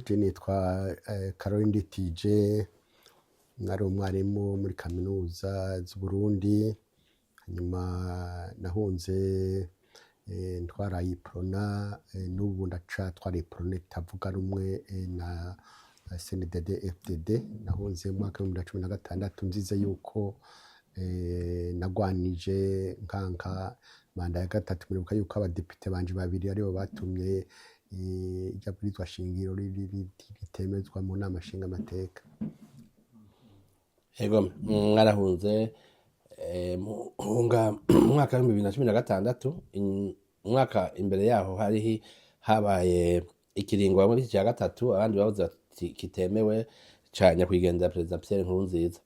Je nitwa Karoli Nditije, nari umwarimu muri kaminuza z'Uburundi, hanyuma nahunze ntwara Uprona, n'ubu ndacatwara Uprona itavuga rumwe na CNDD FDD. Nahunze mu mwaka w'2016 nzize yuko nagwanije nkanka manda ya gatatu. Muribuka yuko abadepite banje babiri aribo batumye irya bwirizwa shingiro ritemezwa mu nama nshingamateka. Ego, mwarahunze, muhunga mu mwaka w'2016. Umwaka imbere yaho hari habaye ikiringo bamwe bita ica gatatu, abandi bavuze bati kitemewe, ca nyakwigendera Perezida Pierre Nkurunziza.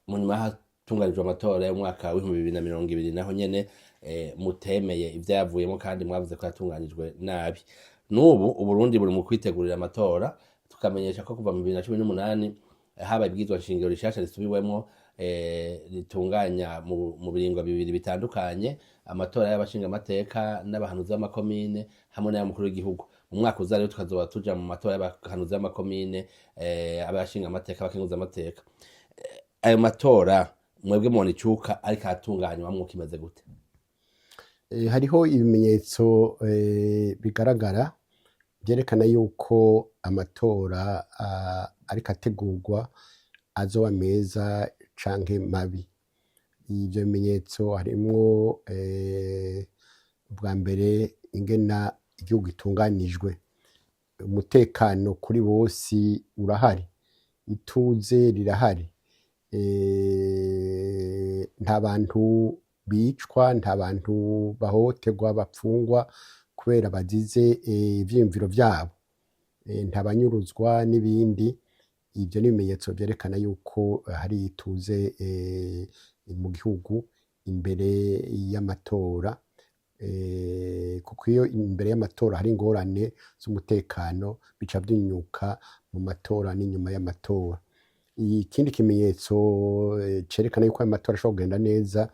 Mu nyuma hatunganijwe amatora y'umwaka w'2020, naho nyene mutemeye ivyayavuyemo kandi mwavuze ko yatunganijwe nabi. N'ubu Uburundi buri mu kwitegurira amatora. Tukamenyesha ko kuva mu 2018 habaye ibwirizwa nshingiro rishasha risubiwemwo, ritunganya mu biringo bibiri bitandukanye amatora y'abashingamateka n'abahanuzi b'amakomine hamwe n'ay'umukuru w'igihugu. Mu mwaka uza rero tukazoba tuja mu matora y'abahanuzi b'amakomine, abashingamateka, abakenguzamateka. Ayo matora mwebwe mubona icuka ariko aratunganywamwo kimeze gute? Hariho ibimenyetso bigaragara vyerekana yuko amatora ariko ategurwa azoba meza canke mabi. Ivyo bimenyetso harimwo ubwa mbere ingena igihugu gitunganijwe, umutekano kuri bose urahari, ituze rirahari, nta bantu bicwa, nta bantu bahohoterwa, bapfungwa kubera bazize ivyiyumviro vyabo, nta banyuruzwa n'ibindi. Ivyo ni ibimenyetso vyerekana yuko hari ituze mu gihugu imbere y'amatora, kuko iyo imbere y'amatora hari ingorane z'umutekano bica vyunyuka mu matora n'inyuma y'amatora. Ikindi kimenyetso cerekana yuko ayo matora ashobora kugenda neza,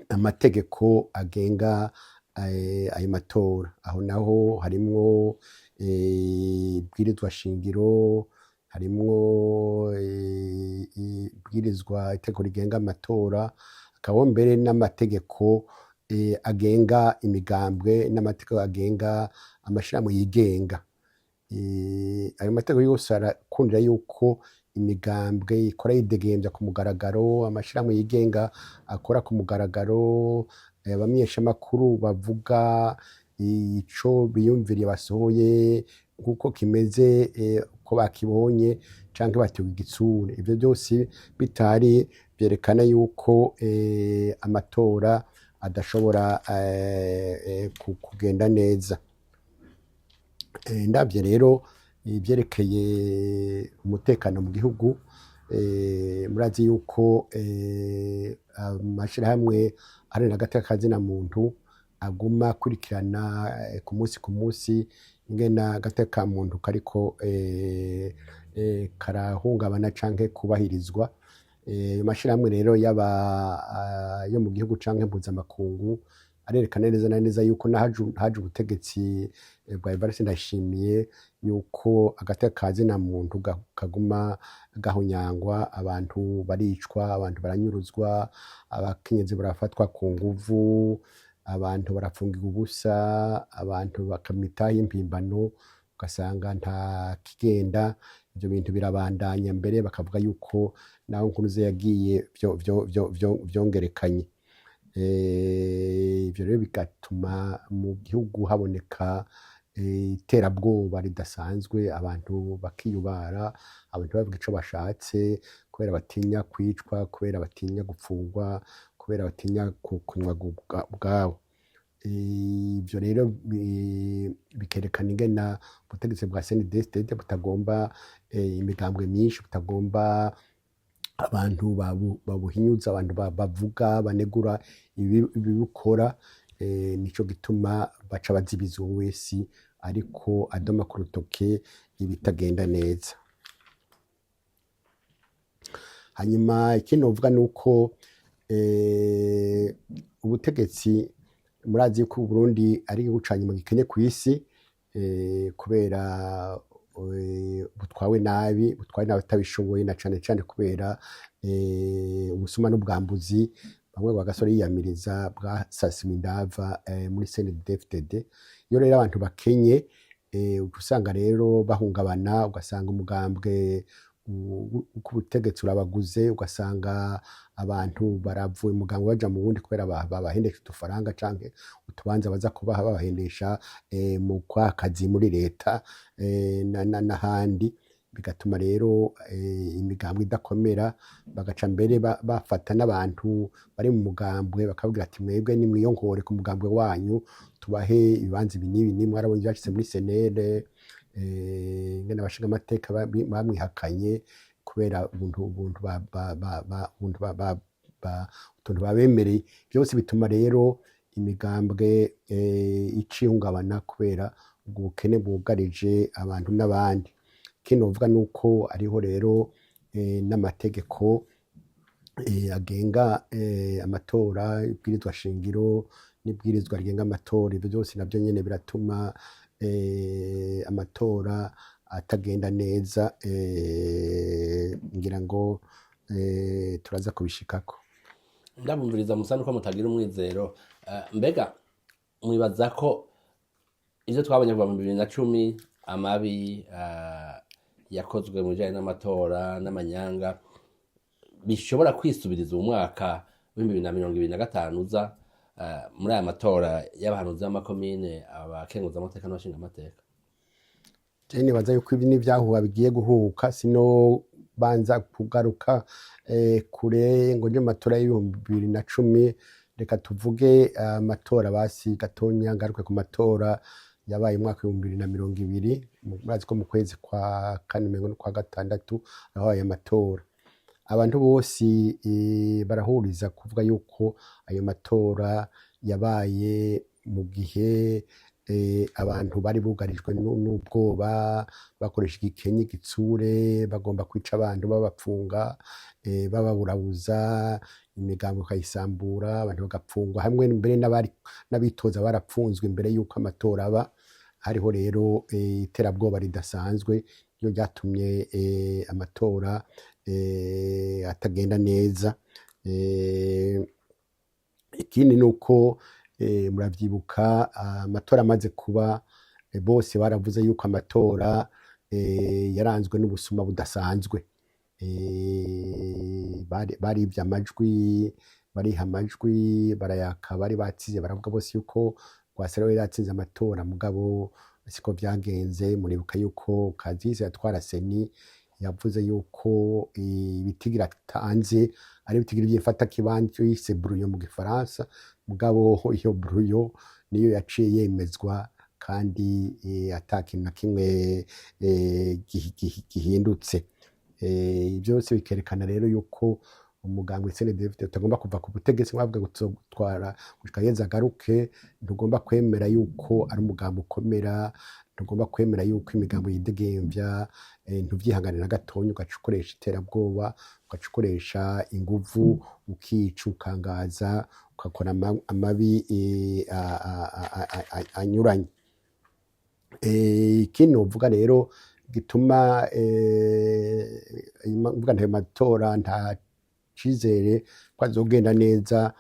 amategeko agenga ayo matora. Aho naho harimwo ibwirizwa shingiro, harimwo ibwirizwa itegeko rigenga amatora, hakabaho mbere n'amategeko agenga imigambwe n'amategeko agenga amashirahamwe yigenga. Ayo mategeko yose arakundira yuko imigambwe ikora yidegemvya ku mugaragaro, amashirahamwe yigenga akora ku mugaragaro, abamenyeshamakuru bavuga ico biyumviriye basohoye nkuko kimeze, uko bakibonye canke batewe igitsure. Ivyo vyose bitari vyerekana yuko amatora adashobora kugenda neza. Ndavye rero ivyerekeye umutekano mu gihugu, murazi yuko amashirahamwe aharanira agateka ka zina muntu aguma akurikirana ku munsi ku munsi ingene agateka ka muntu kariko karahungabana canke kubahirizwa. Ayo mashirahamwe rero yaba yo mu gihugu canke mpuzamakungu arerekana neza na neza yuko haje ubutegetsi bwa Evariste Ndayishimiye yuko agateka ka zina muntu kaguma gahonyangwa, abantu baricwa, abantu baranyuruzwa, abakenyezi barafatwa ku nguvu, abantu barafungirwa ubusa, abantu bakamitaho impimbano, ugasanga nta kigenda. Ivyo bintu birabandanya, mbere bakavuga yuko naho Nkurunziza yagiye vyongerekanye. Ivyo rero bigatuma mu gihugu haboneka iterabwoba ridasanzwe, abantu bakiyubara, abantu bavuga ico bashatse kubera batinya kwicwa, kubera batinya gupfungwa, kubera batinya kunywa ubwabo. Ivyo rero bikerekana ingena ubutegetsi bwa CNDD-FDD butagomba imigambwe myinshi, butagomba abantu babuhinyuza, abantu bavuga banegura ibibukora. Nico gituma baca bazibiza uwo wese ariko adoma ku rutoke ibitagenda neza. Hanyuma ikindi novuga nuko ubutegetsi, murazi yuko Uburundi ari igihugu ca nyuma gikenye kw'isi. kubera butwawe nabi, butwawe n'abatabishoboye, na cane cane kubera ubusuma n'ubwambuzi bamwe Rwagasore yiyamiriza bwasasiwe indava muri CNDD-FDD. Iyo rero abantu bakenye, uca usanga rero bahungabana, ugasanga umugambwe ku butegetsi urabaguze, ugasanga abantu baravuye umugambwe baja mu wundi kubera babahendesha udufaranga canke utubanza baza kubaha babahendesha mu kwa kazi muri leta n'ahandi, bigatuma rero imigambwe idakomera. Bagaca mbere bafata n'abantu bari mu mugambwe, bakabwira ati: "Mwebwe nimwiyonkore ku mugambwe wanyu, tubahe ibibanza ibi n'ibi." Nimwe mwarabonye ivyashitse muri CNL, ingene abashingamateka bamwihakanye kubera ubuntu ba, ba, ba, ba, ubuntu ba, ba, ba, utuntu babemereye. Byose bituma rero imigambwe icihungabana kubera ubwo bukene bwugarije abantu n'abandi. Ikindi novuga nuko ariho rero n'amategeko agenga amatora, ibwirizwa shingiro n'ibwirizwa rigenga amatora, ivyo byose navyo nyene biratuma amatora atagenda neza. Ngira ngo turaza kubishikako. Ndabumviriza musa nuko mutagira umwizero. Mbega mwibaza ko ivyo twabonye kuva mu 2010, amabi yakozwe mu bijanye n'amatora n'amanyanga, bishobora kwisubiriza uwu mwaka w'2025 uza, muri aya matora y'abahanuzi b'amakomine, abakenguzamateka n'abashingamateka? Je nibaza yuko ibi n'ivyahuha bigiye guhuka. Sino banza kugaruka kure ngo nje mu matora y'2010. Reka tuvuge amatora basi gatonya, ngaruke ku matora yabaye umwaka w'2020. Murazi ko mu kwezi kwa kane, umengo no kwa gatandatu, habaye amatora. Abantu bose barahuriza kuvuga yuko ayo matora yabaye mu gihe abantu bari bugarijwe n'ubwoba, bakoresha igikenye, igitsure, bagomba kwica abantu, babapfunga, bababurabuza, imigambo bakayisambura, abantu bagapfungwa, hamwe mbere n'abitoza barapfunzwe imbere y'uko amatora aba. Hariho rero iterabwoba ridasanzwe, niyo ryatumye amatora atagenda neza. Ikindi ni uko muravyibuka amatora amaze kuba, bose baravuze yuko amatora yaranzwe n'ubusuma budasanzwe. Barivye amajwi, bariha amajwi, barayaka bari batsinze. Baravuga bose yuko Rwasa yari yatsinze amatora, mugabo siko vyagenze. Muribuka yuko Kazisi yatwara CENI yavuze yuko ibitigiri atanze ari ibitigiri vy'imfatakibanza, yise brouillon mu gifaransa, mugabo iyo brouillon niyo yaciye yemezwa kandi ata kintu na kimwe gihindutse. Ivyo byose bikerekana rero yuko umugambwe CNDD-FDD utagomba kuva ku butegetsi. Mwavuga ngo tuzotwara gushika Yezu agaruke. Ntugomba kwemera yuko ari umugambi ukomera, ntugomba kwemera yuko imigambo yidegemvya, ntuvyihanganira na gatonya, ugaca ukoresha iterabwoba, ugaca ukoresha inguvu, ukica, ukangaza, ugakora amabi anyuranye. Ikindi novuga rero gituma mvuga ntayo matora nta cizere ko azogenda neza,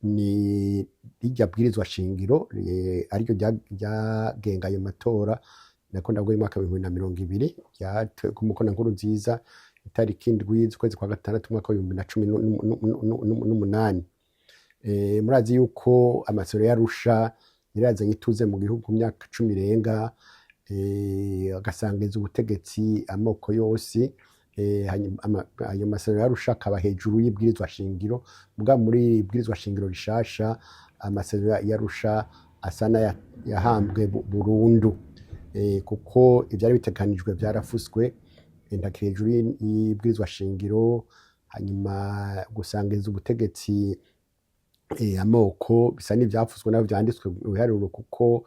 ni rirya bwirizwa shingiro ariryo ryagenga ayo matora, nako ndavuga y'umwaka w'2020, ryatewe ku mukono Nkurunziza itariki 7 z'ukwezi kwa gatandatu umwaka w'2018. Murazi yuko amasezerano y'Arusha yari yazanye ituze mu gihugu mu myaka 10 irenga, agasangiza ubutegetsi amoko yose. Hanyuma ayo masezerano y'Arusha akaba hejuru y'ibwirizwa shingiro. Mugabo muri ibwirizwa shingiro rishasha, amasezerano y'Arusha asa n'ayahambwe burundu, kuko ivyari biteganijwe vyarafuswe, ntakiri hejuru y'ibwirizwa shingiro. Hanyuma gusangiza ubutegetsi amoko bisa n'ivyafuswe, nabo vyanditswe mu biharuro, kuko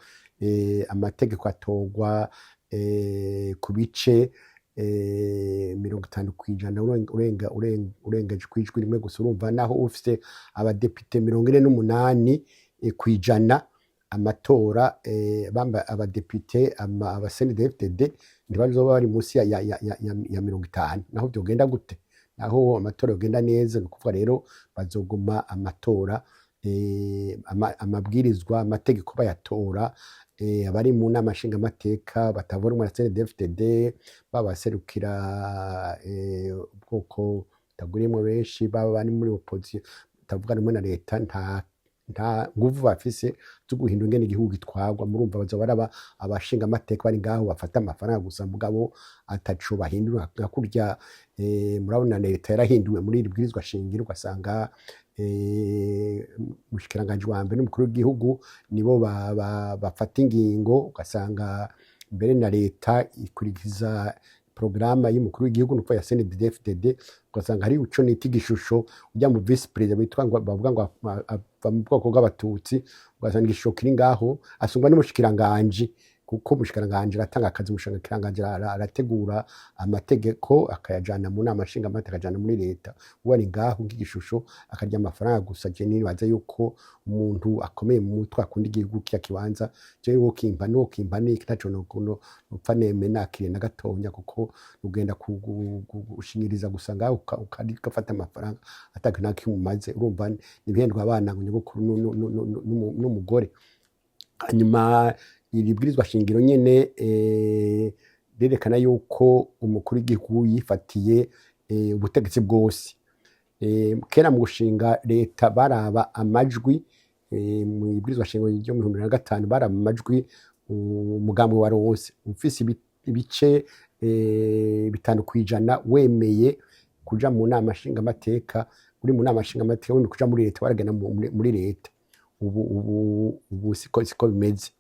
amategeko atorwa ku bice 50%, urengeje kwijwi rimwe gusa. Urumva naho ufise abadepite 48%, Amatora bamba abadepite aba CNDD-FDD ntibazoba bari munsi ya 50, naho vyogenda gute, naho amatora yogenda neza. Ni ukuvuga rero bazoguma amatora amabwirizwa, amategeko bayatora abari mu nama nshingamateka batavuga na CNDD-FDD, babaserukira ubwoko butagwiriyemwo benshi, baba bari muri opposition batavuga rumwe na leta, nta nguvu bafise zo guhindura ingene igihugu gitwarwa. Murumva bazoba ari abashingamateka bari ngaho bafata amafaranga gusa, mugabo ataco bahindura. Nka kurya murabona leta yarahinduwe muri iri bwirizwa shingiro, ugasanga umushikiranganji wa mbere n'umukuru w'igihugu nibo bafata ingingo, ugasanga mbere na leta ikurikiza porogaramu y'umukuru w'igihugu, nukuvuga ya CNDD-FDD. Ugasanga hari ico nita igishusho ujya mu vice président witwa ngo bavuga ngo ava mu bwoko bw'abatutsi, ugasanga igishusho kiri ngaho asungwa n'umushikiranganji, kuko umushikiranganji aratanga akazi, umushikiranganji arategura amategeko akayajana mu nama nshingamateka, akajana muri leta. Uwo ari ngaho nk'igishusho akarya amafaranga gusa. Je nibaza yuko umuntu akomeye mu mutwe akunda igihugu kiya kibanza, jewe wokimpa nuwokimpa niki, ntaco nopfa neme nakiriye na gatonya, kuko ugenda gushinyiriza gusa ngaho ugafata amafaranga atakintu na kimwe umaze. Urumva nibihendwa abana ngo nyogokuru n'umugore. Hanyuma iri bwirizwa shingiro nyene rirerekana yuko umukuru w'igihugu yifatiye ubutegetsi bwose. Kera mu gushinga leta baraba amajwi, mu ibwirizwa shingiro ryo mu 2005 baraba amajwi umugambi waronse, ufise ibice 5% wemeye kuja mu nama nshingamateka, uri mu nama nshingamateka wemeye kuja muri leta, waragenda muri leta. Ubu siko bimeze.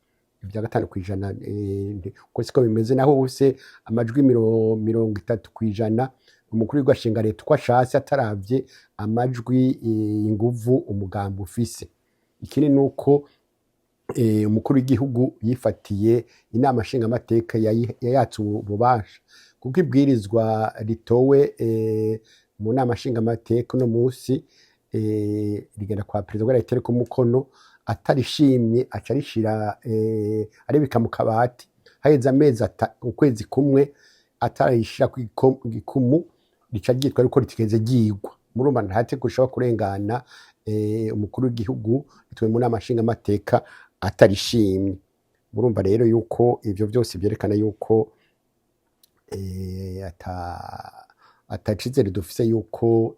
Ibya 5% uko siko bimeze. Naho ufise amajwi 30%, umukuru w'igihugu ashinga leta uko ashatse, ataravye amajwi, inguvu umugambi ufise. Ikindi ni uko umukuru w'igihugu yifatiye inama nshingamateka, yayatse ububasha, kuko ibwirizwa ritowe mu nama nshingamateka uno munsi rigenda kwa perezida kugira ritereko umukono. Atarishimye aca arishira aribika mu kabati, haheze amezi ukwezi kumwe atarayishira ku gikumu, rica ryitwa yuko ritigeze ryigwa. Murumva nta tegeko rishobora kurengana umukuru w'igihugu ritowe mu nama nshingamateka atarishimye. Murumva rero yuko ivyo vyose vyerekana yuko ata cizere dufise yuko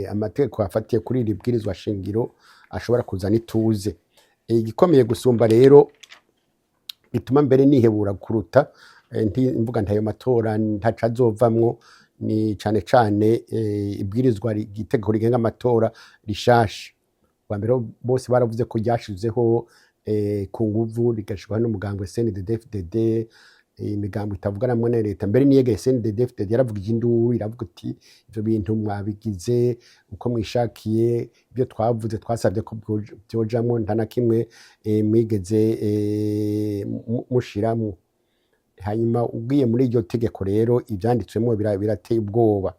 amategeko afatiye kuri iri bwirizwa shingiro ashobora kuzana ituze. Igikomeye gusumba rero bituma mbere nihebura kuruta mvuga ntayo matora ntaco azovamwo, ni cane cane ibwirizwa itegeko rigenga amatora rishasha. Bwa mbere bose baravuze ko ryashizeho ku nguvu, rigashirwaho n'umugambwe CNDD-FDD, imigambo itavuga rumwe na leta. Mbere niyegeye CNDD-FDD yaravugije induru, iravuga iti: "Ivyo bintu mwabigize uko mwishakiye, ibyo twavuze twasabye ko vyojamwo nta na kimwe mwigeze mushiramwo." Hanyuma ugiye muri iryo tegeko rero, ivyanditswemo birateye ubwoba.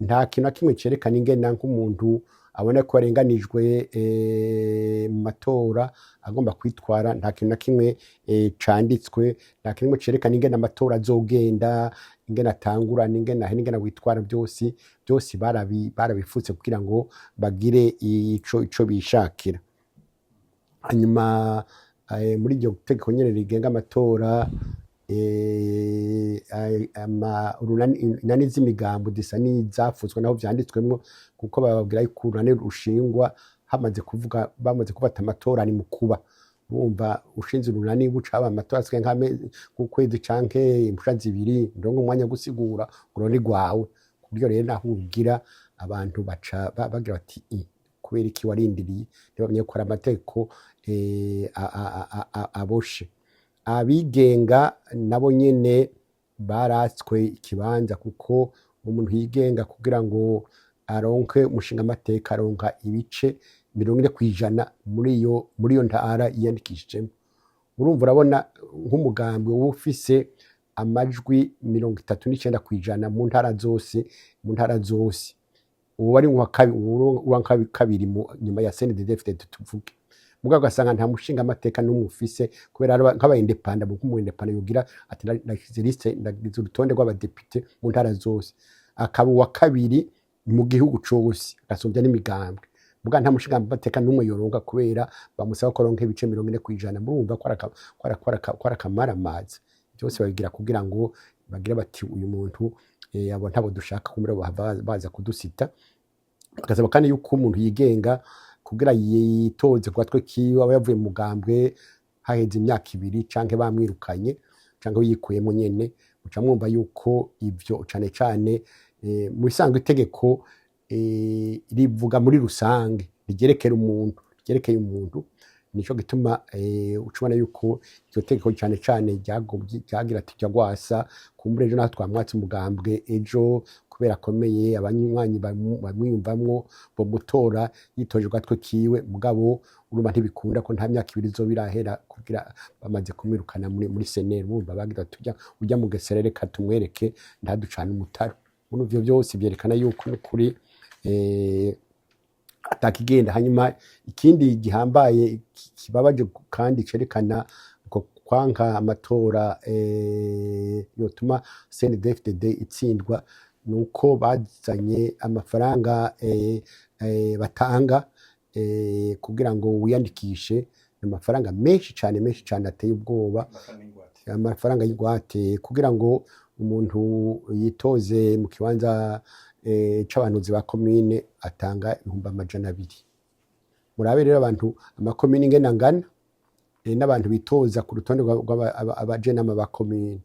Nta kintu na kimwe cerekana ingena nk'umuntu abona ko yarenganijwe mu matora agomba kwitwara. Nta kintu na kimwe canditswe, nta kintu cerekana ingene amatora azogenda, ingene atangura, n'ingene ahera, ingene witwara. Byose byose barabifutse kugira ngo bagire ico bishakira. Hanyuma muri iryo tegeko nyene rigenga amatora, inani z'imigambo zisa n'izafutswe naho vyanditswemwo, kuko bababwira yuko urunani rushingwa hamaze kuvuga bamaze gufata amatora ari mu kuba. Urumva ushinze urunani buca haba amatora asigaye nk'ukwezi canke impusha 2, ndonke umwanya wo gusigura urunani rwawe. Ku buryo rero naho urugira abantu baca bagira bati: "I, kubera iki warindiriye?" Ntibamenye ko ari amategeko aboshe. Abigenga nabo nyene baratswe ikibanza, kuko umuntu yigenga kugira ngo aronke umushingamateka aronka ibice 40% muri iyo ntara yiyandikishijemo. Urumva urabona nk'umugambi woba ufise amajwi 39% mu ntara zose, uwo ari uwa kabiri nyuma ya CNDD-FDD tuvuge. Mugabo ugasanga nta mushinga amateka n'umwe ufise, kubera nk'aba indépendants. Nk'umu indépendant yogira ati: "Ndagize liste, ndagize urutonde rw'abadepite mu ntara zose", akaba uwa kabiri mu gihugu cose, agasumvya n'imigambwe, muga nta mushinga amateka n'umwe yoronka, kubera bamusaba ko aronka ibice 40%. Murumva ko ari akamaramaza. Byose babigira kugira ngo bagire bati: "Uyu muntu, abo ntabo dushaka, kumbura bahava baza kudusita." Bagasaba kandi yuko umuntu yigenga kugira yitoze ku gatwe kiwe aba yavuye mu mugambwe haheze imyaka 2, canke bamwirukanye, canke yikuyemo nyene. Muca mwumva yuko ivyo cane cane, mu bisanzwe itegeko rivuga muri rusange, rigerekera umuntu, ryerekeye umuntu. Nico gituma uca ubona yuko iryo tegeko cane cane ryagira ati: "Jya Rwasa, kumbura ejo naho twamwatse umugambwe, ejo kubera akomeye, abanywanyi bamwiyumvamwo bomutora yitoje gatwe kiwe." Mugabo urumva ntibikunda ko nta myaka 2 izoba irahera kugira bamaze kumwirukana muri CNL. Urumva bagira ati: Ujya mu gesera, reka tumwereke ntaducane umutaro." Muri ivyo byose byerekana yuko n'ukuri atakigenda. Hanyuma ikindi gihambaye kibabaje kandi cerekana uko kwanka amatora yotuma CNDD-FDD itsindwa, nuko bazanye amafaranga batanga kugira ngo wiyandikishe. Amafaranga menshi cyane, menshi cyane, ateye ubwoba, amafaranga y'ingwate kugira ngo umuntu yitoze mu kibanza c'abahanuzi ba komine, atanga 200,000. Murabe rero abantu, amakomine ingene angana, n'abantu bitoza ku rutonde rw'abajenama ba komine,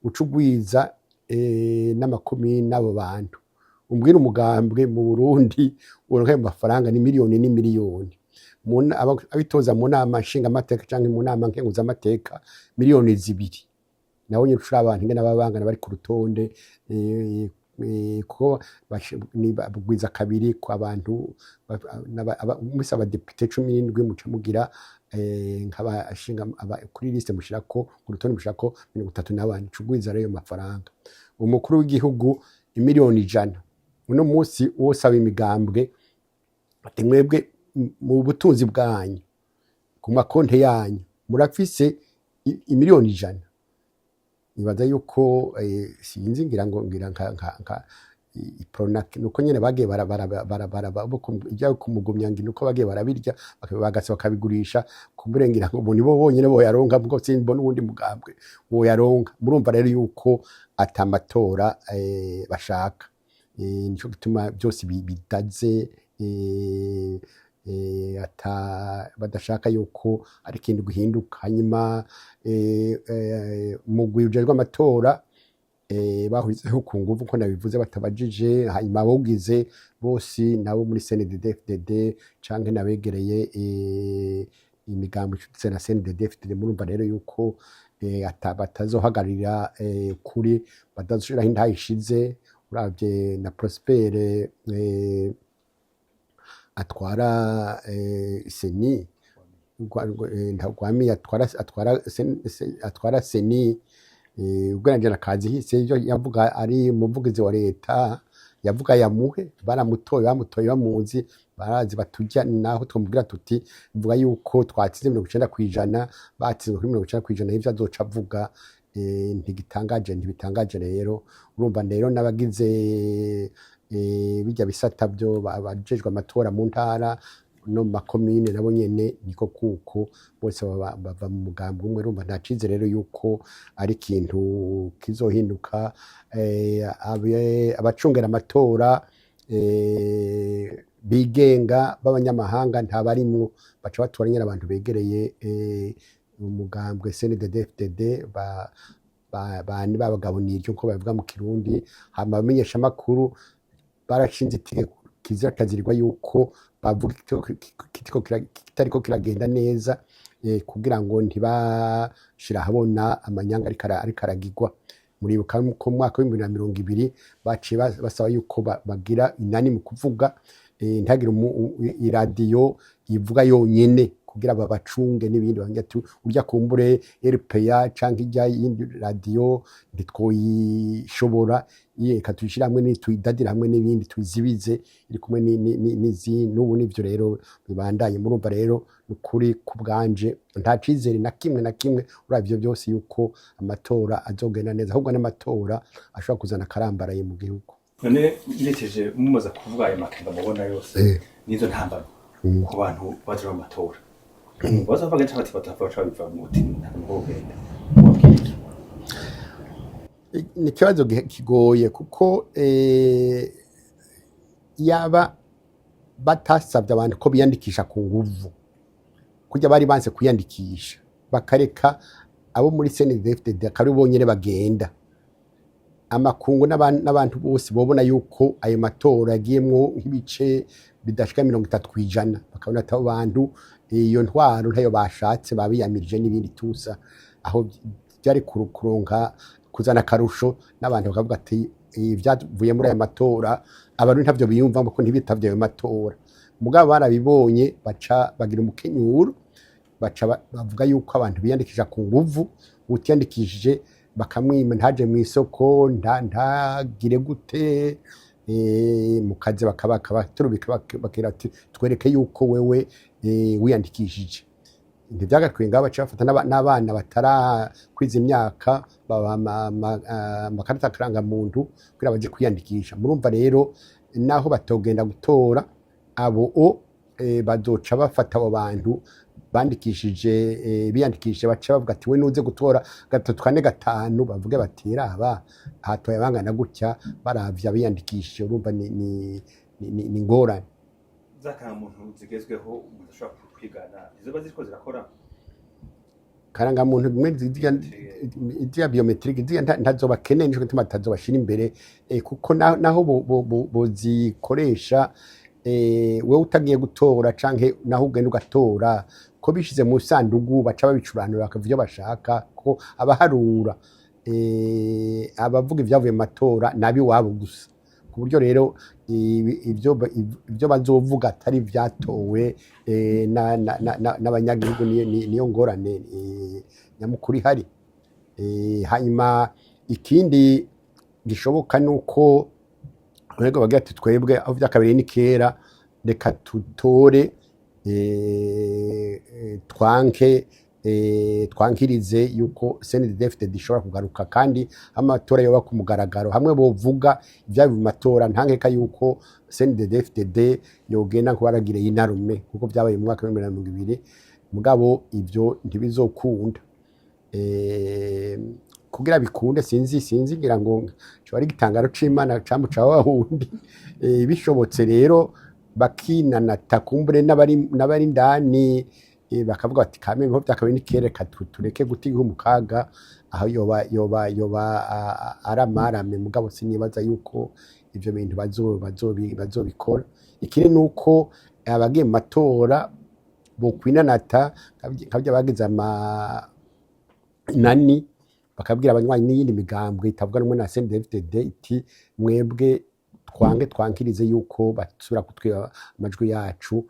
uca ugwiza n'amakomine n'abo bantu, umbwire umugambwe mu Burundi uronka ayo mafaranga. Ni miliyoni n'imiliyoni. Abitoza mu nama nshingamateka canke mu nama nkenguzamateka, miliyoni 2. Nawe nyine ucura abantu ingene baba bangana bari ku rutonde, kuko bagwiza kabiri ku abantu mwese abadepite 17, muca mugira nk'abashinga kuri liste, mushirako ku rutonde, mushirako 34, cugwiza rero ayo mafaranga. Umukuru w'igihugu imiliyoni 100. Uno munsi wosaba imigambwe ati: "Mwebwe mu butunzi bwanyu, ku makonte yanyu, murafise imiliyoni 100?" Nibaza yuko sinzi, ngira ngo ngira nka Uprona nuko nyene bagiye bara bara bara bara ibyo kumugumya, ngira nuko bagiye barabirya, bagasa bakabigurisha. Kumbure ngira ngo ubu nibo bonyene boyaronka, bwo simbona uwundi mugambwe woyaronka. Murumva rero yuko atamatora bashaka. Nico gituma byose bidaze, ata badashaka yuko ari ikintu gihinduka. Hanyuma umugwi ujejwe amatora bahurizeho ku nguvu, ko nabivuze, batabajije. Hanyuma abawugize bose nabo muri CNDD-FDD canke nabegereye imigambo icuditse na CNDD-FDD. Murumva rero yuko batazohagararira kuri, batazoshiraho intahe ishize. Uravye na Prosper atwara CENI, Ntagwamiye atwara CENI, ugereranyije na Kazihise, ivyo yavuga ari umuvugizi wa leta, yavuga yamuhe. Baramutoye, bamutoye bamuzi, barazi batujya. Naho twamubwira tuti: "Vuga yuko twatsinze 90%," batsinzwe kuri 90% y'ivyo azoca avuga. Ntigitangaje, ntibitangaje rero. Urumva rero n'abagize bijya bisata byo abajejwe amatora mu ntara no mu makomine, nabo nyene niko, kuko bose bava mu mugambi umwe. Urumva nta cizere rero yuko ari ikintu kizohinduka. Abacungera amatora bigenga b'abanyamahanga ntabarimwo, baca batora nyene abantu begereye umugambwe CNDD-FDD, ba babagabo niryo nko babivuga mu Kirundi. Hama abamenyeshamakuru barashinze itegeko kizira kazirirwa yuko bavuga kitariko kiragenda neza, kugira ngo ntibashire ahabona amanyanga ariko aragigwa. Muribuka ko mu mwaka w'2020 baciye basaba yuko bagira inani mu kuvuga, ntihagire iradiyo ivuga yonyene, kugira ngo Kugira babacunge n'ibindi, bavuga ati urya kumbure RPA canke ijya yindi radio ntitwoyishobora, reka tuyishire hamwe tuyidadire hamwe n'ibindi, tuyizibize iri kumwe n'izindi. N'ubu nivyo rero bibandanye. Murumva rero, ukuri ku bwanje nta cizere na kimwe na kimwe uravye ivyo byose yuko amatora azogenda neza, ahubwo n'amatora ashobora kuzana akarambaraye mu gihugu. None ngejeje mumaze kuvuga ayo makenga mubona yose n'izo ntambaro ku bantu baje mu matora, bazovuga cyangwa bati batava, baca biva mu mutima, ntabwo bogenda, mubabwira iki? Ni ikibazo kigoye kuko yaba batasabye abantu ko biyandikisha ku nguvu kurya bari banse kwiyandikisha, bakareka abo muri CNDD-FDD akaba ari bonyene bagenda, amakungu n'abantu bose bobona yuko ayo matora yagiyemwo nk'ibice bidashika 30%, bakabona ati abo bantu iyo ntwaro ntayo bashatse, babiyamirije n'ibindi tusa, aho byari kuronka kuzana akarusho, n'abantu bakavuga ati ibyavuye muri aya matora abarundi ntavyo biyumvamo ko ntibitavye ayo matora. Mugabo barabibonye, baca bagira umukenyuro, baca bavuga yuko abantu biyandikisha ku nguvu, utiyandikishije bakamwima, ntaje mu isoko, ntagire gute, mu kazi bakabaturubika, bakira ati twereke yuko wewe wiyandikishije. Ntibyagakwiye ngaho, baca bafata n'abana batarakwiza imyaka, babaha amakarita akarangamuntu kugira baje kwiyandikisha. Murumva rero, naho batogenda gutora abo o bazoca bafata abo bantu bandikishije, biyandikishije, baca bavuga ati we nuze gutora gatatu, kane, gatanu, bavuge bati raba hatoye abangana gutya, baravye abiyandikishije. Urumva ni ngorane. Za karangamuntu zigezweho umuntu ashobora kwigana, izoba ziriko zirakora? Karangamuntu bimwe zirya biométrique zirya ntazo bakeneye, nico gituma batazobashira imbere, kuko naho bozikoresha, wewe utagiye gutora canke naho ugenda ugatora, ko bishize mu sandugu baca babicuranura bakavuga ivyo bashaka, ko abaharura, abavuga ivyavuye mu matora nabi wabo gusa, ku buryo rero ivyo bazovuga atari ivyatowe n'abanyagihugu. Niyo ngorane nyamukuru ihari. Hanyuma ikindi gishoboka nuko urego bagira ati twebwe aho vyakabereye ni kera, reka tutore, twanke, twankirize yuko CNDD-FDD ishobora kugaruka, kandi amatora yoba ku mugaragaro, hamwe bovuga ibyavuye mu matora, ntankeka yuko CNDD-FDD yogenda nko baragire inarume kuko byabaye mu mwaka wa 2020. Mugabo ivyo ntibizokunda. Kugira bikunde, sinzi, ngira ngo coba ari igitangaro c'Imana camuca wa wundi. Bishobotse rero bakinanata, kumbure n'abari indani bakavuga bati kame niho byakabaye ni kera, reka tureke guta igihugu mu kaga, aho yoba ari amarame. Mugabo sinibaza yuko ivyo bintu bazobikora. Ikindi nuko abagiye mu matora bokwinanata nkabya bagize ama nani, bakabwira abanywanyi n'iyindi migambwe itavuga rumwe na CNDD-FDD iti mwebwe twange twankirize yuko basubira kutwiba amajwi yacu,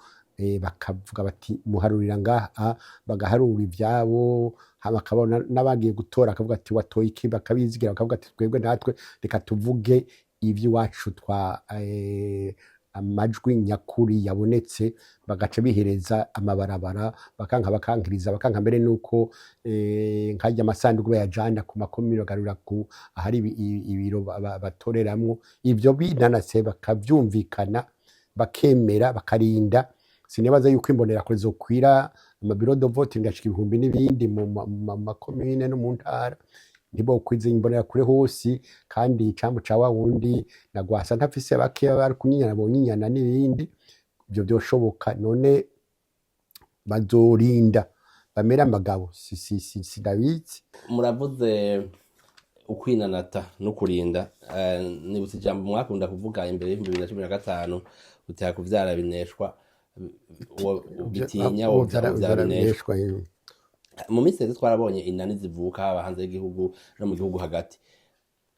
bakavuga bati muharurira ngaha, bagaharura ivyabo, hama bakabona n'abagiye gutora, akavuga ati watoye iki, bakabizigira, bakavuga ati twebwe natwe reka tuvuge ivy'iwacu twa amajwi nyakuri yabonetse, bagaca bihereza amabarabara, bakanka bakankiriza, bakanka mbere nuko nkarya amasanduku bayajana ku makomine, bagarura ku ahari ibiro batoreramwo. Ivyo binanase bakavyumvikana, bakemera, bakarinda, sinibaza yuko imbonerakure zokwira ama bureaux de vote ngashika ibihumbi n'ibindi mu makomine no mu ntara. Ntibokwiza imbonerakure hose, kandi icambu ca wa wundi na Rwasa ntafise bakeya bari kunyinyana, bonyinyana n'ibindi, ivyo vyoshoboka. None bazorinda bamere amagabo? Si si si sindabizi. Muravuze ukwinanata no kurinda, nibutse ijambo mwakunda kuvuga imbere y'2015, utera kuvyara bineshwa, bitinya wovyara bineshwa. Bineshwa. Mu minsi iheze twarabonye inani zivuka haba hanze y'igihugu no mu gihugu hagati,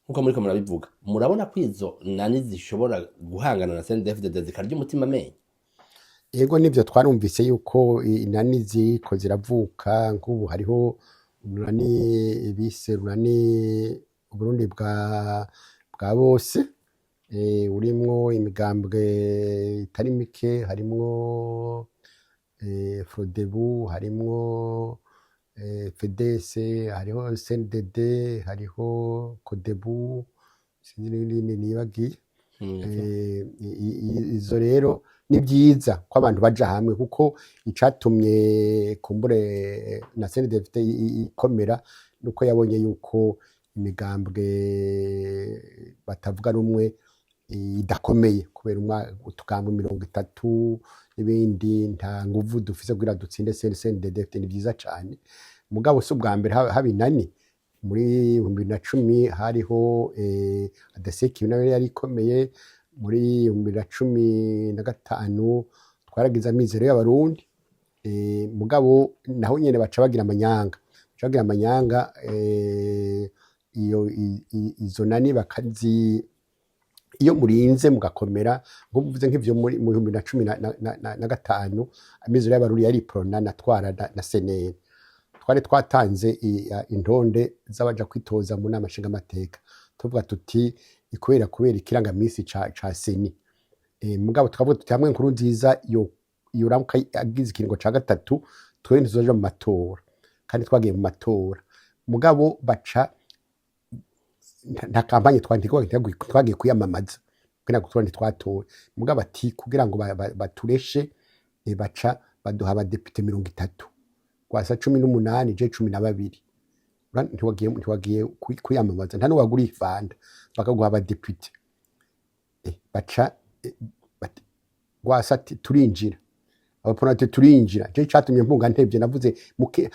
nkuko muriko murabivuga. Murabona ko izo nani zishobora guhangana na CNDD-FDD zikarya umutima amenyo? Yego, nivyo, twarumvise yuko inani ziriko ziravuka. Nk'ubu hariho urunani bise Runani Uburundi bwa bose, urimwo imigambwe itari mike, harimwo Frodebu, harimwo FDS, hariho CNDD, hariho Codebu, sinzi n'ibindi nibagiye. Izo rero ni byiza ko abantu baja hamwe, kuko icatumye kumbure na CNDD ikomera nuko yabonye yuko imigambwe batavuga rumwe idakomeye, kubera utugambwe 30 n'ibindi nta nguvu dufise kugira dutsinde CNDD. Ni vyiza cane, mugabo si ubwa mbere haba inani. Muri 2010 hariho ADC nayo yari ikomeye. Muri 2015 twaragize Amizero y'Abarundi, mugabo naho nyene baca bagira amanyanga, baca bagira amanyanga. Iyo izo nani bakazi, iyo murinze mugakomera, nk'ubu nk'ivyo muri mu 2015, Amizero y'Abarundi yari Uprona natwara na CNL, twari twatanze intonde z'abaja kwitoza mu nama nshingamateka, tuvuga tuti kubera ikirangamisi ca CENI. Mugabo tukavuga tuti hamwe Nkurunziza yo yoramuka agize ikiringo ca gatatu, twe ntituzoja mu matora. Kandi twagiye mu matora, mugabo baca nta campagne twagiye kwiyamamaza kugira ngo tubone ntitwatowe. Mugabo ati kugira ngo batureshe, baca baduha abadepite 30, Rwasa 18, je 12. Ntiwagiye kwiyamamaza, nta n'uwaguriye ifanta, bakaguha abadepite. Baca bati, Rwasa ati turinjira, Abaprona ati turinjira. Je catumye mpunga ntevye, navuze muke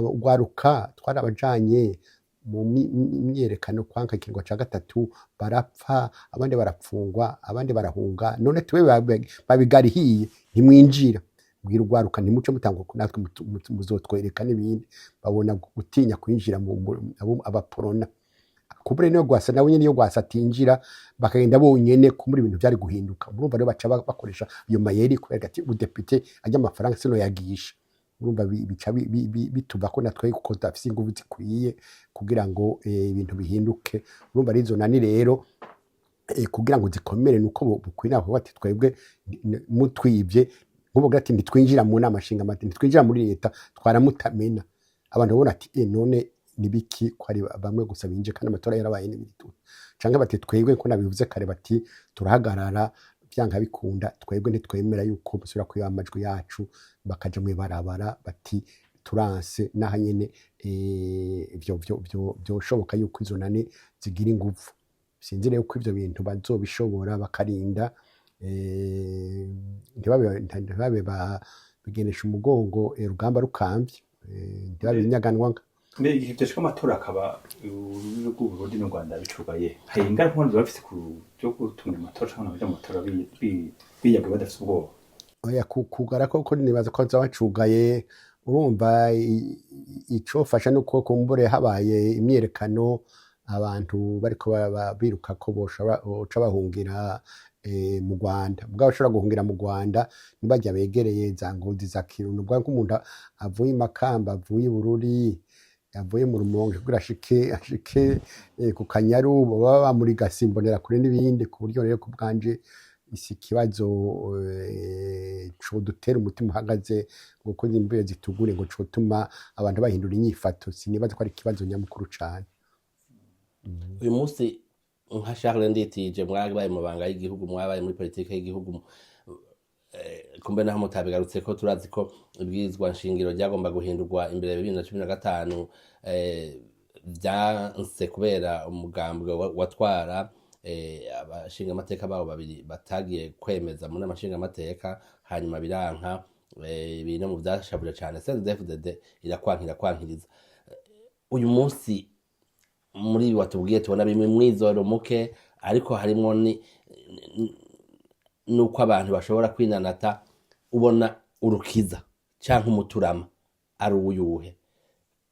ugwaruka twarabajanye mu myerekano kwanka ikiringo ca gatatu, barapfa, abandi barapfungwa, abandi barahunga. None twe babigarihiye ntimwinjira, mbwira ugwaruka ntimuce mutangwa natwe muzotwereka n'ibindi. Babona gutinya kwinjira Abaprona kumbure niyo Rwasa nawe nyene, iyo Rwasa atinjira bakagenda bonyene, kumbura ibintu vyari guhinduka. Murumva rero baca bakoresha ayo mayeri kubera ati udepite ajya amafaranga sino yagisha. Urumva bica bituva ko natwe kuko tudafise inguvu zikwiye kugira ngo ibintu bihinduke. Urumva ari izo nani rero, kugira ngo zikomere nuko bukwira kuvuga ati twebwe mutwivye, nk'ubu ati ntitwinjira mu nama nshingamateka, ntitwinjira muri leta, twaramutamena. Abantu babona ati none nibiki ko ari bamwe gusa binje kandi amatora yarabaye n'ibindi? Canke bati twebwe, ko nabivuze kare, bati turahagarara vyanka bikunda, twebwe ntitwemera yuko musubira kwiba amajwi yacu, bakaja mw'ibarabara bati turanse. Naha nyene ivyo vyoshoboka yuko izo nani zigira inguvu. Sinzi rero ko ivyo bintu bazobishobora, bakarinda ntibabe bigenesha umugongo, rugamba rukamvye, ntibabe inyaganwa. Mbe igihe vyashika amatora akaba urubibe rw'Uburundi n'u Rwanda bicugaye, hari ingaruka biba bifise ku byo gutunganya amatora canke abaja mu matora biyaguye badafise ubwoba? Oya, kugara koko nibaza ko bazoba bacugaye. Urumva icofasha nuko kumbure habaye imyiyerekano, abantu bariko biruka ko boca bahungira mu Rwanda. Mugabo bashobora guhungira mu Rwanda ntibarya begereye za Ngozi, za Kirundo. Ubwo nk'umuntu avuye i Makamba, avuye i Bururi, avuye mu Rumonge, kugira ashike ku Kanyaru, baba bamurigase Imbonerakure n'ibindi. Ku buryo rero ku bwanje si ikibazo codutera umutima uhagaze ngo ko imbeho zitugure ngo cotuma abantu bahindura inyifato. Sinibaza ko ari ikibazo nyamukuru cane. Uyu munsi nka Charles Nditije, mwabaye mu mabanga y'igihugu, mwabaye muri politike y'igihugu, kumbe naho mutabigarutse ko turazi ko ibwirizwa nshingiro ryagomba guhindurwa imbere ya 2015, vyanse kubera umugambwe watwara, abashingamateka babo babiri batagiye kwemeza mu nama nshingamateka, hanyuma biranka. Ibintu mu vyashavuje cane CNDD-FDD irakwankira kwankiriza. Uyu munsi muri ibi watubwiye tubona bimwe mwizoro muke, ariko harimwo nuko abantu bashobora kwinanata. Ubona urukiza canke umuturama ari uyuhe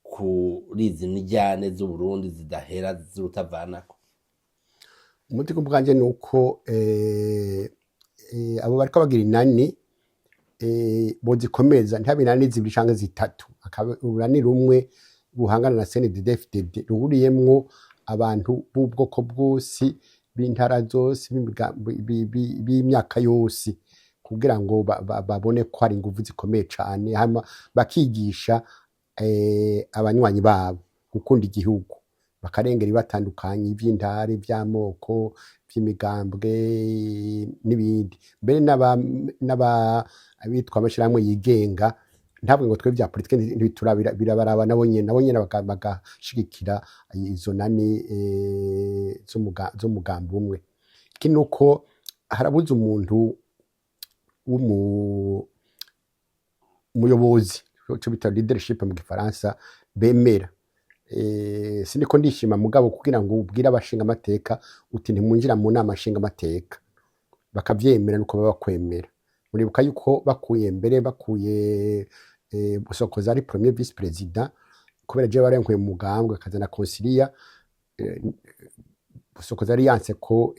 kuri izi njyane z'Uburundi zidahera z'urutavanako? Umuti ku bwanje ni uko abo bariko bagira inani Bozikomeza, ntihabe inani zibiri canke zitatu, akaba urunani rumwe ruhangana na CNDD-FDD, ruhuriyemwo abantu b'ubwoko bwose, b'intara zose, b'imyaka yose, kugira ngo babone ko hari inguvu zikomeye cane. Hama bakigisha abanywanyi babo gukunda igihugu, bakarengera ibibatandukanye, ivy'intara, ivy'amoko, ivy'imigambwe n'ibindi. Mbere n'abitwa amashirahamwe yigenga, ntabwo ngo twe vya politike ntibiturabira, birabaraba nabo nyene, nabo nyene bagashigikira izo nani z'umugambi umwe. Ikindi nuko harabuze umuntu umuyobozi, ico bita leadership mu gifaransa, bemera. Siniko ndishima, mugabo kugira ngo ubwire abashinga amateka uti ntimunjira mu nama nshinga amateka, bakavyemera, nuko baba bakwemera. Muribuka yuko bakuye mbere, bakuye Busokoza ari premier vice président, kubera jewe barenkuye mu mugambwe akazana Consilia. Busokoza yari yanse ko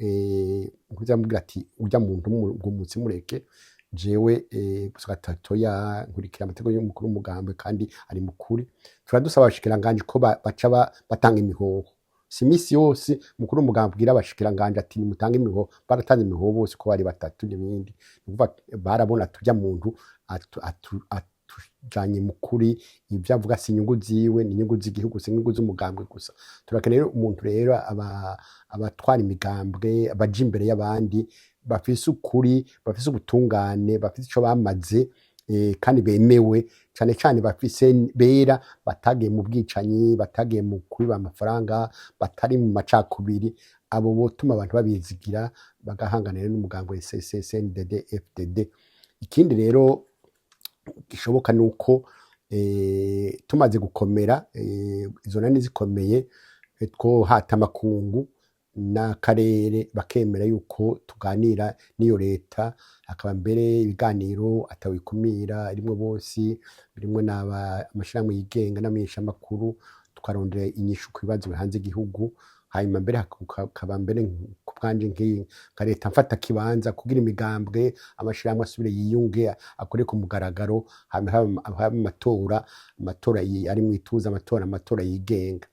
nkuza amubwira ati urya muntu ngo mutsi mureke jewe. Busokoza ati: "Nkurikira amategeko y'umukuru w'umugambwe kandi ari mukuri." Turadusaba abashikiranganji ko baca batanga imihoho. Si imisi yose umukuru w'umugambwe abwira abashikiranganji ati nimutange imihoho. Baratanze imihoho bose ko bari batatu n'ibindi. Ni ukuvuga barabona turya muntu atujanye mukuri, ivyo avuga si inyungu ziwe, ni inyungu z'igihugu, si inyungu z'umugambwe gusa. Turakeneye rero umuntu rero abatwara imigambwe baja imbere y'abandi, bafise ukuri, bafise ubutungane, bafise ico bamaze, kandi bemewe cane cane, bafise bera, batagiye mu bwicanyi, batagiye mu kwiba amafaranga, batari mu macakubiri. Abo botuma abantu babizigira, bagahanganira n'umugambwe CNDD FDD. Ikindi rero gishoboka nuko tumaze gukomera, izo nani zikomeye, twohata amakungu n'akarere bakemera yuko tuganira n'iyo leta, hakaba mbere ibiganiro atawikumira, irimwo bose, birimwo n'amashirahamwe yigenga n'amenyeshamakuru, tukarondera inyishu ku bibazo bihanze igihugu. Hanyuma mbere hakaba mbere ku bwanje nka leta mfata kibanza, kugira imigambwe, amashirahamwe asubire yiyunge, akore ku mugaragaro, hama habe amatora ari mw'ituze, amatora yigenga.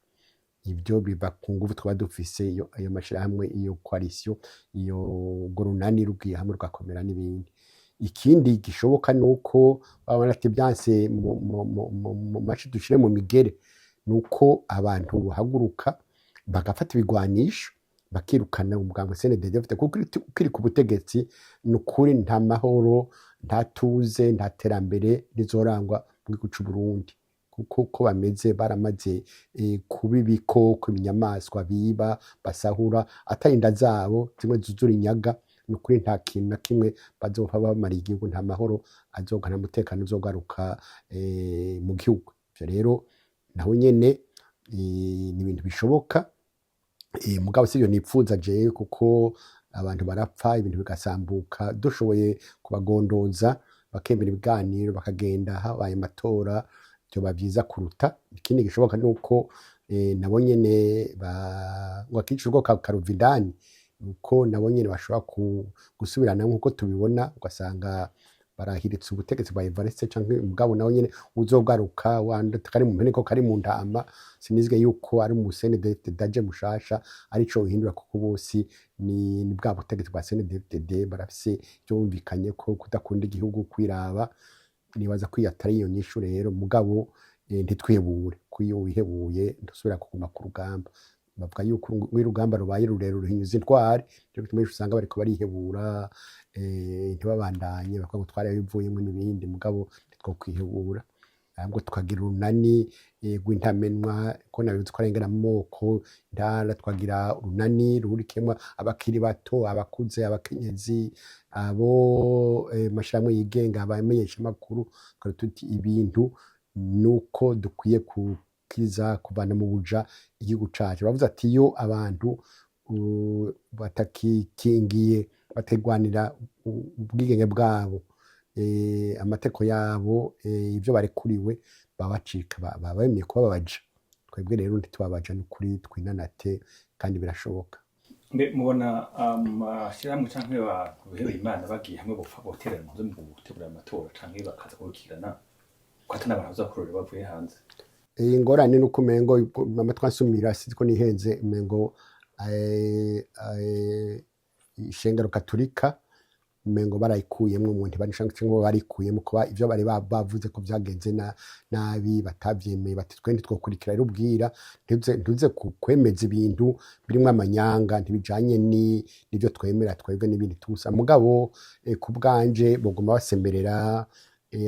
Ibyo biva ku nguvu twaba dufise, iyo ayo mashirahamwe, iyo coalition, iyo urwo runani rugiye hamwe rugakomera n'ibindi. Ikindi gishoboka nuko babona ati byanse mu mashi dushire mu migere, nuko abantu bahaguruka bagafata ibigwanisho, bakirukana umugambwe CNDD-FDD, kuko ukiri ku butegetsi ni ukuri nta mahoro, nta tuze, nta terambere rizorangwa mu gihugu c'u Burundi, kuko uko bameze baramaze kuba ibikoko, ibinyamaswa biba, basahura, atari inda zabo zimwe zuzura inyaga. Ni ukuri nta kintu na kimwe bazopfa bamariye igihugu, nta mahoro azoga, nta mutekano uzogaruka mu gihugu. Ivyo rero naho nyene ni ibintu bishoboka. Mugabo sivyo nipfuza jewe, kuko abantu barapfa, ibintu bigasambuka. Dushoboye kubagondoza bakemera ibiganiro, bakagenda, habaye amatora, vyoba vyiza kuruta. Ikindi gishoboka nuko nabo nyene ngo akica urugo karuva indani, nuko nabo nyene bashobora gusubirana nkuko tubibona, ugasanga barahiritse ubutegetsi bwa Evariste canke mugabo nawe nyene uzogaruka wanda kari mu mpene ko kari mu ntama. Sinizwe yuko ari mu CNDD-FDD aje mushasha arico uhindura, kuko bose ni bwa butegetsi bwa CNDD-FDD, barafise ivyo bumvikanye ko kudakunda igihugu, kwiraba. Nibaza ko iyo atari iyo nyishu rero. Mugabo ntitwihebure, ko iyo wihebuye ntusubira kuguma ku rugamba. Bavuga yuko iyo urugamba rubaye rurerure ruhinyuza intwari. Nico gituma benshi usanga bariko barihebura, ntibabandanye, bakavuga ngo twarabivuyemwo n'ibindi. Mugabo ntitwokwihebura, ahubwo tukagira urunani rw'intamenwa, ko nabivuze ko arengera amoko, intara, twagira urunani ruhurikiyemwo abakiri bato, abakuze, abakenyezi, abo mashirahamwe yigenga, abamenyeshamakuru, tukaba tuti ibintu nuko dukwiye kukiza, kuvana mu buja igihugu cacu. Bavuze ati iyo abantu batakikingiye, bategwanira ubwigenge bwabo, amategeko yabo, ivyo barekuriwe, baba bacika, baba bemeye kuba babaja. Twebwe rero ntitubabaja, n'ukuri twinanate, kandi birashoboka. Mbe mubona amashyirahamwe canke abantu bihebeye Imana bagiye hamwe bopfa boterera mu mu gutegura amatora canke bakaza gukurikirana, ko ata n'abantu baza bavuye hanze? Iyi ngorane ni uko umengo amatwi ansumira, sinzi ko nihenze, umengo ishengero Katolika umengo barayikuyemwo mu ntibanisha cyangwa barikuyemo, kuba ivyo bari bavuze ko vyagenze nabi batavyemeye, bati twe ntitwokurikira rero ubwira ntuze kwemeza ibintu birimwo amanyanga, ntibijanye n'ivyo twemera twebwe n'ibindi tusa. Mugabo ku bwanje boguma basemerera,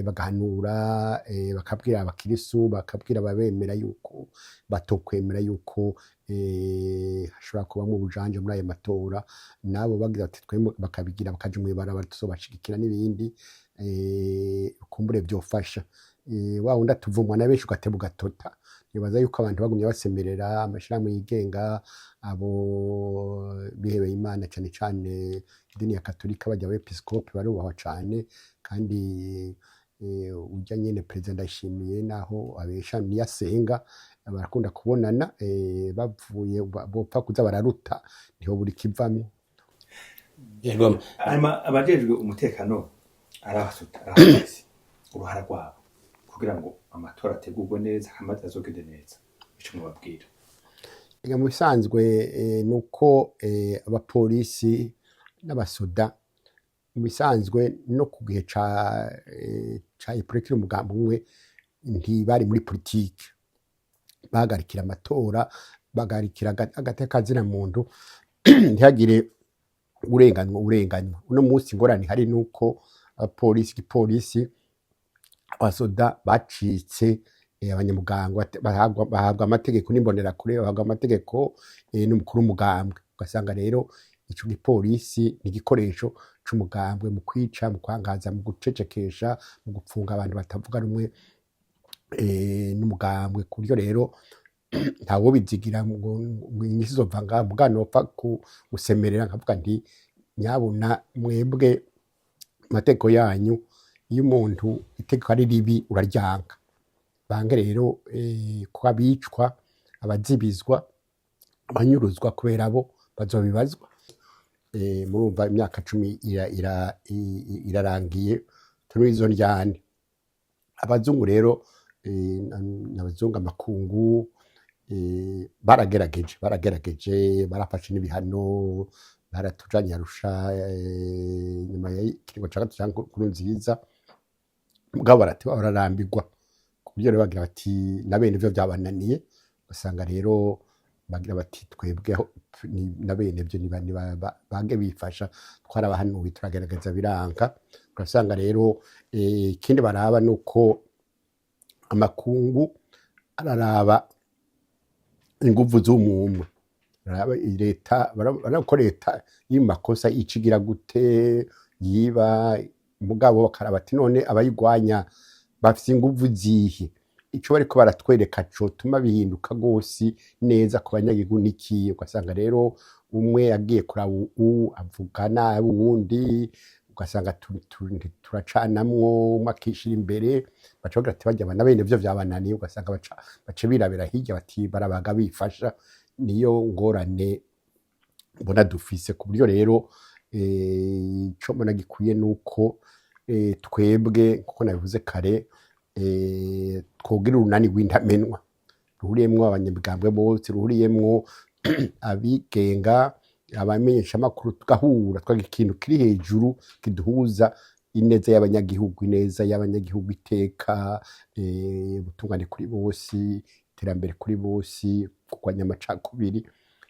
bagahanura, bakabwira abakirisu, bakabwira ababemera yuko batokwemera yuko hashobora kubamwo ubujanje muri ayo matora. Nabo bagira bati twemwe, bakabigira bakaja mw'ibarabara, tuzobashigikira n'ibindi, kumbure vyofasha. Wa wundi atuvumwa na benshi ugateba ugatota. Nibaza yuko abantu bagumye basemerera, amashirahamwe yigenga, abo bihebeye Imana, cane cane idini ya Katolika, barya abepiskopi barubahwa cane, kandi urya nyene Perezida Ndayishimiye naho abesha niyo asenga, barakunda kubonana, bavuye bopfa kuza bararuta niho buri kivamwo. Yego. Hanyuma abajejwe umutekano, arabasuta, arabapolisi, uruhara rwabo kugira ngo amatora ategurwe neza hama azogende neza, ico mubabwira? Ega mu bisanzwe nuko abapolisi n'abasoda mu bisanzwe no ku gihe ca Repubulika umugambi umwe ntibari muri politike, bahagarikira amatora, bahagarikira agateka muntu, ntihagire urenganywa. Uno munsi ingorane ihari nuko abapolisi, igipolisi, abasoda bacitse abanyamugambwe, bahabwa amategeko n'imbonerakure, bahabwa amategeko n'umukuru w'umugambwe. Ugasanga rero ico gipolisi ni igikoresho c'umugambwe mu kwica, mu kwangaza, mu gucecekesha, mu gupfunga abantu batavuga rumwe n'umugambwe, ku buryo rero ntawobizigira ngo inyishu izova ngaha. Mugabo nopfa gusemerera nkavuga nti nyabuna mwebwe amategeko yanyu, iyo umuntu itegeko ari ribi uraryanga. Bange rero ko abicwa, abazibizwa, abanyuruzwa kubera bo bazobibazwa. Murumva imyaka 10 irarangiye turi izo ndyane. Abazungu rero, abazungu, amakungu, baragerageje, barafashe n'ibihano, baratujanye Arusha nyuma y'ikiringo ca gatatu ca Nkurunziza, mugabo barateba bararambirwa, ku buryo rero bagira bati na bene ivyo vyabananiye. Ugasanga rero bagira bati twebwe na bene vyo bange bifasha, twarabahanuye, turagerageza biranka. Ugasanga rero ikindi baraba nuko amakungu araraba inguvu z'umwumwe, baraba leta, baraba ko leta iri mu makosa icigira gute yiba, mugabo bakaraba ati none abayigwanya bafise inguvu zihe? Ico bariko baratwereka cotuma bihinduka gose neza ku banyagihugu niki? Ugasanga rero umwe agiye kuraba avuga nabi uwundi, ugasanga turacanamwo, umwe akishira imbere, baca bagira ati barya na bene vyo vyabananiye. Ugasanga baca birabira hirya bati barabaga bifasha. Niyo ngorane mbona dufise, ku buryo rero ico mbona gikwiye nuko twebwe, nkuko nabivuze kare, twogira urunani rw'intamenwa ruhuriyemwo abanyamigambwe bose, ruhuriyemwo abigenga, abamenyeshamakuru, tugahura twagira ikintu kiri hejuru kiduhuza, ineza y'abanyagihugu, ineza y'abanyagihugu, iteka, ubutungane kuri bose, iterambere kuri bose, kurwanya amacakubiri.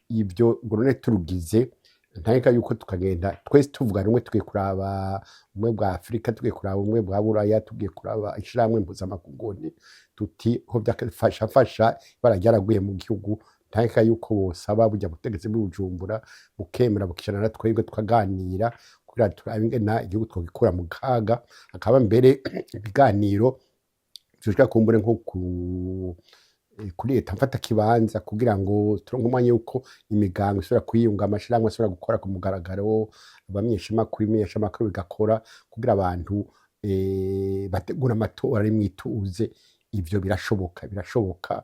Ibyo ngo none turugize ntareka yuko tukagenda twese tuvuga rumwe, tugiye kuraba ubumwe bwa Afurika, tugiye kuraba ubumwe bwa Buraya, tugiye kuraba ishirahamwe mpuzamakungu, tuti ho byafasha fasha ibara ryaraguye mu gihugu. Ntareka yuko bosaba burya butegetsi bw'i Bujumbura bukemera bukicarana na twebwe tukaganira kugira turabe ingene igihugu twogikura mu kaga, hakaba mbere ibiganiro vyoshika kumbure nko kuri leta mfata kibanza, kugira ngo turonke umwanya yuko imigango isubira kwiyunga, amashirahamwe asubira gukora ku mugaragaro, abamenyeshamakuru, ibimenyeshamakuru bigakora, kugira abantu bategura amatora ari mwituze. Ivyo birashoboka, birashoboka.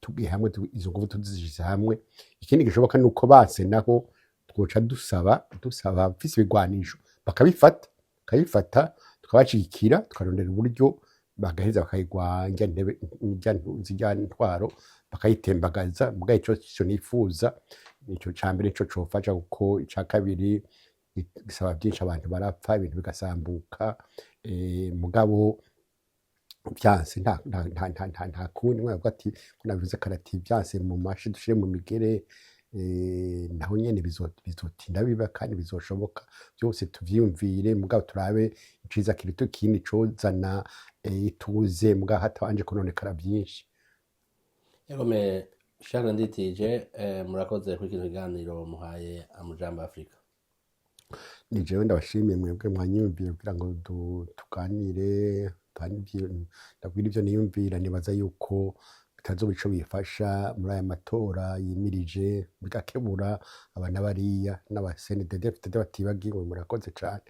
Tugiye hamwe, izo nguvu tuzishize hamwe. Ikindi gishoboka ni uko base naho twoca dusaba abafise ibigwanisho bakabifata, tukabashigikira, tukarondera uburyo bagaheza bakayigwanya ntebe zirya ntwaro, bakayitembagaza. Muga ico nifuza nico ca mbere, nico cofasha, kuko ica kabiri gisaba byinshi, abantu barapfa, ibintu bigasambuka. Mugabo vyanse, nta kundi. Mwe bavuga ati ko nabivuze karati vyanse mu mashi dushire mu migere. Naho nyene bizotinda biba kandi bizoshoboka byose. Tuvyiyumvire, mugabo turabe iciza kiruta ikindi cozana ituze, mugabo hatabanje kononekara byinshi. Yagome Charles Nditije, murakoze kuri kino kiganiro muhaye Amajambo Afrika. Ni jewe ndabashimiye mwebwe mwanyiyumviye kugira ngo tuganire, ndabwira ivyo niyumvira. Nibaza yuko bitazoba ico bifasha muri aya matora yimirije, bigakebura aba n'abariya n'aba CNDD-FDD batibagiwe. Murakoze cane.